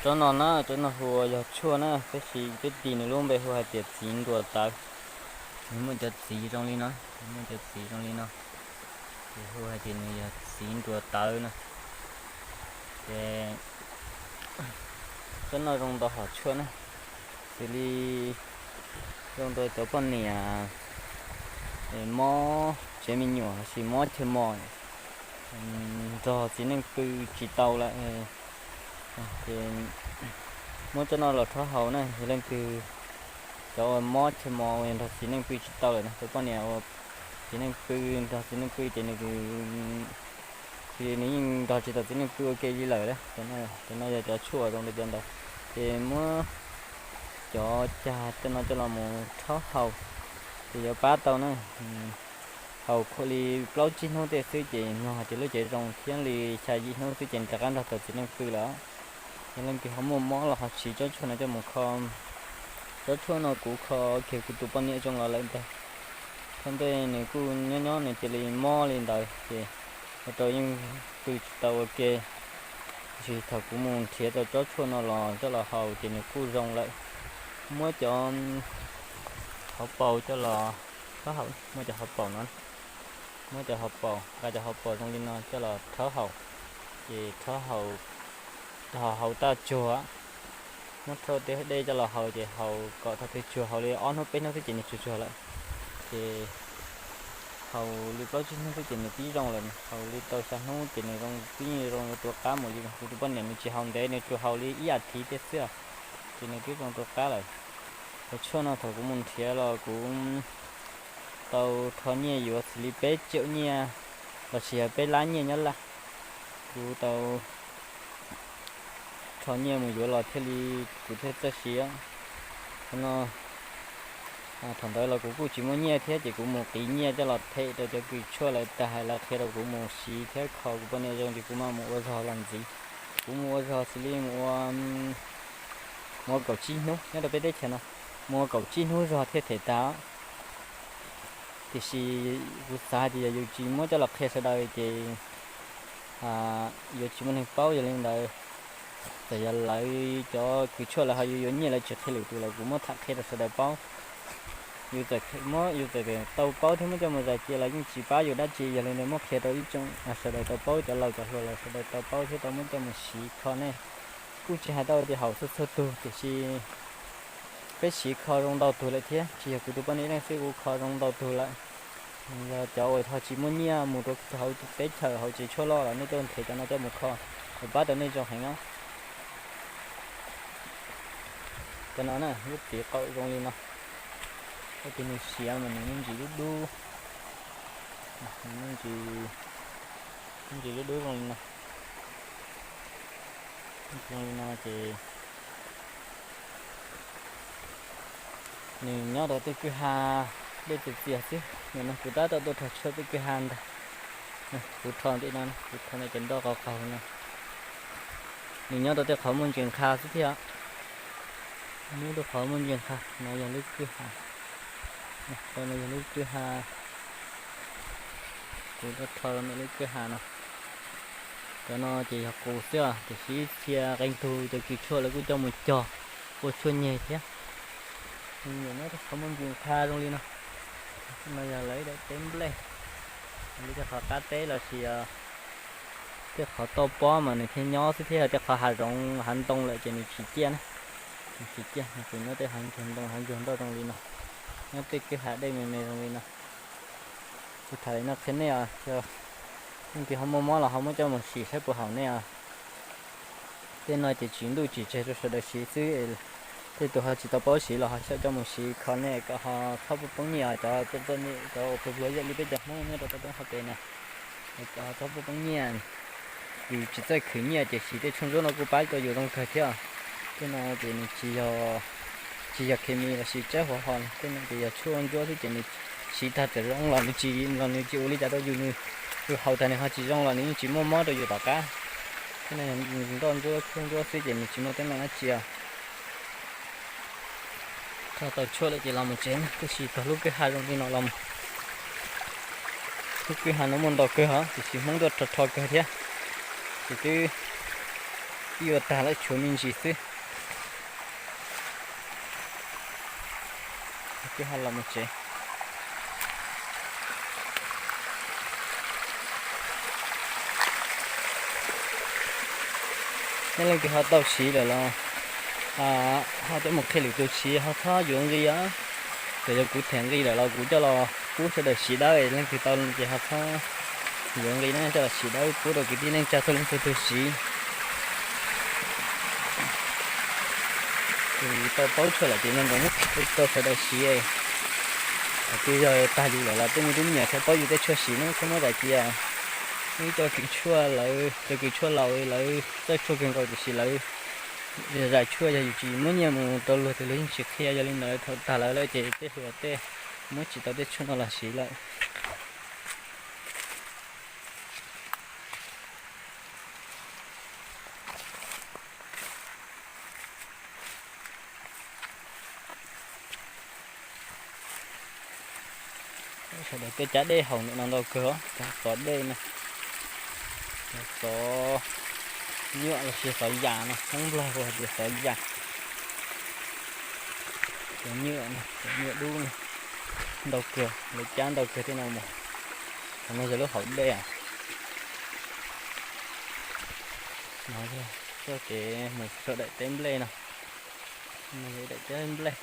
Tsob no na, tsob no hu ua yog tshuaj na, tab sis peb tis nws lub npe hu hais tias txiv nruas tawv. Nws muaj cov txiv zoo li no, nws muaj cov txiv zoo li no, ces hu hais tias nws yog txiv nruas tawv na. Ces tsob no zoo ntau hom tshuaj na, xws li zoo ntau cov poj niam mob tsev me nyuam lossis mob chaw mos, nrog txiv neej pw tsis tau lawm, ces muab tsob no los rhaub haus na. Yog leej twg cov uas mob chaw mos uas nrog txiv neej pw tsis tau lawm no, cov poj niam uas txiv neej pw, nrog txiv neej pw ces nws nws yeej nrog tsis tau txiv neej pw ua ke li lawm. Cov no yog cov tshuaj zoo li cov ntawd, ces muab cov cag tej no coj los mus rhaub haus, ces yuav pab tau na. Haus khuam li plaub tsib hnub tej xwb ces nug hais tias lub cev zoo thiab, li xya yim hnub xwb ces rov qab nrog tau txiv neej pw lawm. Yog leej twg ho muaj mob los ho siv tsob tshuaj no coj mus kho. Tsob tshuaj no kuv kho kiag kuv tus poj niam zoo los lawm ntag. Thaum ntej nws kuj nyob nyob nws cia li mob li ntawd ces ua rau yeej pw tsis tau ua ke. Tiam sis thaum kuv mus nrhiav tau tsob tshuaj no los coj los haus ces nws kuj zoo lawm. Muab cov hauv paus coj los rhaub haus, muab cov hauv paus no, muab cov hauv paus, nqa cov hauv paus zoo li no coj los rhaub haus, ces rhaub haus, haus tag tsuag, muab rhaub tej dej coj los haus ces haus kom thaum twg tsuag, haus li ob hnub peb hnub xwb ces nws tsuag tsuag lawm. Ces haus li plaub tsib hnub xwb ces nws twb zoo lawm, haus li tau xya hnub ces nws zoo, twb yeej zoo rov qab mus li. Kuv tus poj niam nws tsis haus ntev, nws tsuas haus li ib as thiv tej xwb, ces nws twb zoo rov qab lawm. Cov tshuaj no thaum kuv mus nrhiav los kuv tau rho nyiaj yuav xws li peb tsaum nyiaj lossis yog peb lab nyiaj nyob Laj. Kuv tau rho nyiaj mus yuav los thiaj li kuv thiaj txawj siv no. Thaum ntawd los kuv kuj tsis muaj nyiaj thiab ces kuv mus qiv nyiaj coj los them rau cov kws tshuaj lawv tag, lawv qhia rau kuv mus siv thiab kho kuv poj niam zoo ces kuv mam mus ua zog los ntxiv. Kuv mus ua zog xws li mus ua, mus ua kaum tsib hnub nyob rau peb teb chaws no, mus ua kaum tsib hnub zog thiaj them tag. Tiam sis kuv xav hais tias yog yus tsis muab coj los qhia sawv daws ces yuav tsis muaj neeg paub. Yog li ntawd, txawm yog lawv cov kws tshuaj lawv ho yuav yuav nyiaj lawv tsis qhia lwm tus los kuv muab tham qhia rau sawv daws paub. Yus txawm muab, yus txawm tau paub thiab muab coj mus zais cia los yeej tsis pab yus dab tsi. Yog li ntawd muab qhia rau ib tsoom sawv daws tau paub, cov laus cov hluas los sawv daws tau paub thiab tau muab coj mus siv kho nej. Kuj tsis hais tau tias haum txhua txhua tug, tiam sis peb siv kho zoo ntau tug lawm thiab, tsis yog kuv tus poj niam ib leeg xwb, kuv kho zoo ntau tug lawm. Yog cov uas ho tsis muaj nyiaj mus rau hauv teb chaws hauv tsev tshuaj loj los nej coj nrhiav cov no coj mus kho, pab tau nej zoo heev os. Cov no na, lub txiv qaum zoo li no, ua tias nws siav mas nws me ntsis dub dub, me ntsis dub dub zoo li no. Zoo li no ces nws nyob rau tej kwj ha dej txias txias xwb. Nim no kuv tab tom tuaj rho tshuaj tej kwj ha ntag. Kuv rho ntawm no, kuv rho ntawm cov nroj qaug qaug no. Nws nyob rau tej qhov muaj ntsis nqha xwb thiab. Nyob rau qhov muaj ntsis nqha no yog lub kwj ha. No yog lub kwj ha. Kuv tuaj rho ntawm lub kwj ha no. Cov no ces yog qus xwb os, tiam sis ib txhia qee tug cov kws tshuaj lawv kuj coj mus cog ua tshuaj nyeg thiab. Nyob rau qhov muaj ntsis nqha zoo li no. No yog lawv ib daim teb nplej, li tej qhov qab teb los sis tej qhov toj pob mas nws thiaj nyob xwb thiab, tej qhov hav zoov hav ntoo lawm ces nws tsis ciaj na. Nws tsis ciaj, nws tsuas nyob tej hav ntsuag ntoo hav ntsuag nroj zoo li no, nyob tej kwj ha dej me me zoo li no. Kuv tham li no qhia nej os, yog leej twg ho muaj mob los ho muab coj mus siv saib puas haum nej os. Tej no ces tsim ntuj tsim tseg rau sawv daws siv xwb, tej tus ho tsis tau paub siv los ho xyaum coj mus siv kho nej kom ho txhob poob nyiaj os. Cov txom txom nyem, cov uas pluag pluag yam li peb cov Hmoob nyob rau toj roob hauv pes na, kom ho txhob poob nyiaj. Yus tsis txawj khwv nyiaj ces siv tej tshuaj ntsuab no kuj pab tau yus zoo kawg thiab. Tej no ces nws tsis yog, tsis yog khes mis los sis tsab huav hos, tej no ces yog tshuaj ntsuab xwb ces nws siv tag txawm zoo los nws tsis, los nws tsis ua li cas rau yus, yus haus tag nws ho tsis zoo los nws yeej tsis muaj mob rau yus tom qab. Tej no yog nroj ntsuab tshuaj ntsuab xwb ces nws tsis muaj teeb meem dab tsi os. Rho tau tshuaj lawm ces los mus tsev na, tab sis tog lub kwj ha zoo li no los mus. Lub kwj ha no muaj ntau kawg os, tiam sis Hmoob tuaj rho rho kawg thiab. Ces twb Twb yuav tag lawm, tshuav me ntsis xwb. Twb ho los mus tsev. Nej leej twg ho tau siv lawm los ho coj mus qhia lwm tus siv, ho txhob yuav nqi os. Txawm yog kuv them nqi lawm los kuv coj los pub sawv daws siv dawb, leej twg tau ces ho txhob yuav nqi na, coj los siv dawb pub rau kwv tij neej tsa txhua leej txhua tus siv. Yus tau paub tshuaj lawm ces nco ntsoov muab rau sawv daws siv. Thaum twg yog tag yus lawm los tej me tub me nyuam thiaj paub yus tej tshuaj siv na, txhob muab zais cia. Muaj ib co kws tshuaj lawv, cov kws tshuaj laus lawv txawj tshuaj kawg nkaus tiam sis lawv zais tshuaj yog yus tsis muab nyiaj mus rau luag ces luag yeej tsis qhia. Yog li ntawd thaum tag lawv lawm ces tej hluas tej muab tsis tau tej tshuaj no los siv lawm. Sawv daws tej cab dej haus ntawm no ntau kawg os, cov xov dej no, cov xov nyuaj los sis xov yas no, Hmoob Nplog hu hais tias xov yas. Cov nyuaj no, cov nyuaj dub no, ntau kawg, lawv cab ntau kawg tej no mus. Qhov no yog lub hauv dej os. No yog txoj kev mus rau daim teb nplej no. No yog daim teb nplej.